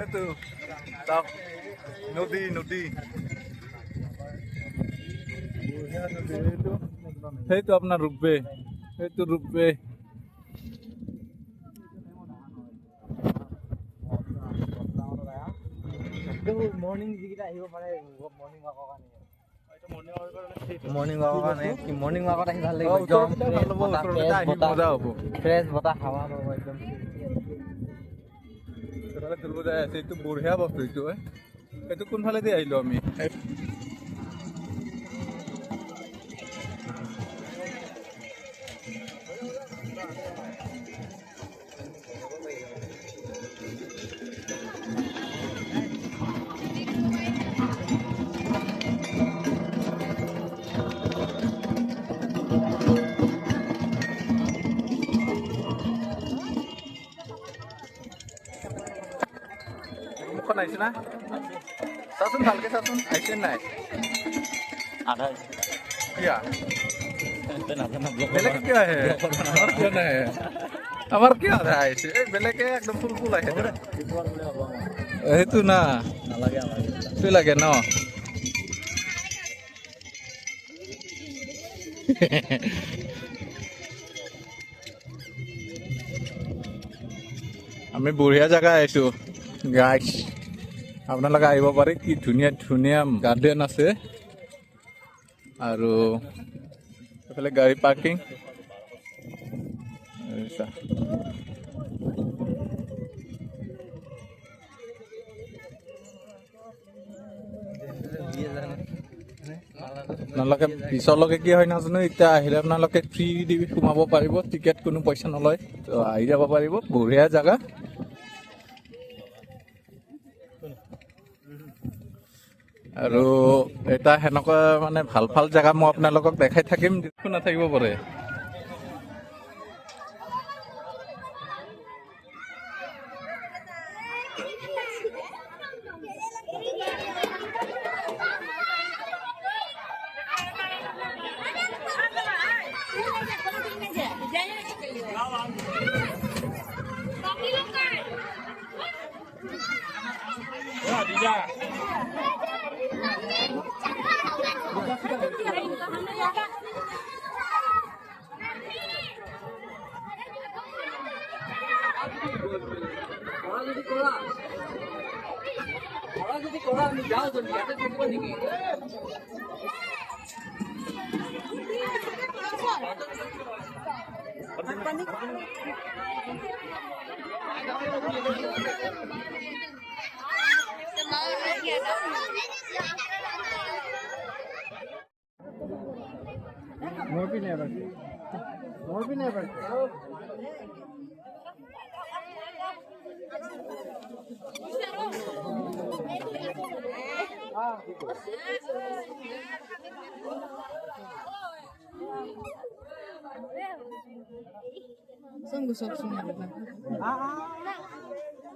এইটো চাওক, নদী নদী, সেইটো সেইটো আপোনাৰ ৰূপৱে, সেইটো ৰূপৱে। মৰ্ণিং যিকেইটা আহিব পাৰে মৰ্ণিং ৱাকৰ কাৰণে, মৰ্ণিং ৱাকৰ কাৰণে, মৰ্ণিং ৱাকত আহি ভাল লাগিব একদম। মজা হ'ব, ফ্ৰেছ বতাহ হাৱা পাব একদম। তুলিব যাই আছে। এইটো বঢ়িয়া বস্তু এইটো। এইটো কোনফালেদি আহিলো আমি? মুখখন আহিছে না? চাচোন ভালকে চাচোন, আহিছে নাই? আধা। কিয়া বেলেগে কিয় আহে, আমাৰ কিয় নাহে? আমাৰ কিয় আধা আহিছে? এই বেলেগে একদম ফুল ফুল আহে। সেইটো না সেইটো লাগে ন। আমি বঢ়িয়া জেগা আহিছো গাইছ, আপোনালোকে আহিব পাৰে। কি ধুনীয়া ধুনীয়া গাৰ্ডেন আছে আৰু এইফালে গাড়ী পাৰ্কিং। আপোনালোকে পিছলৈকে কি হয় নাজানো, এতিয়া আহিলে আপোনালোকে ফ্ৰী দি সোমাব পাৰিব, টিকেট কোনো পইচা নলয়, তো আহি যাব পাৰিব। বঢ়িয়া জেগা। আৰু এটা সেনেকুৱা মানে ভাল ভাল জেগা মই আপোনালোকক দেখাই থাকিম, নাথাকিব পাৰে।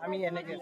আমি এনেকে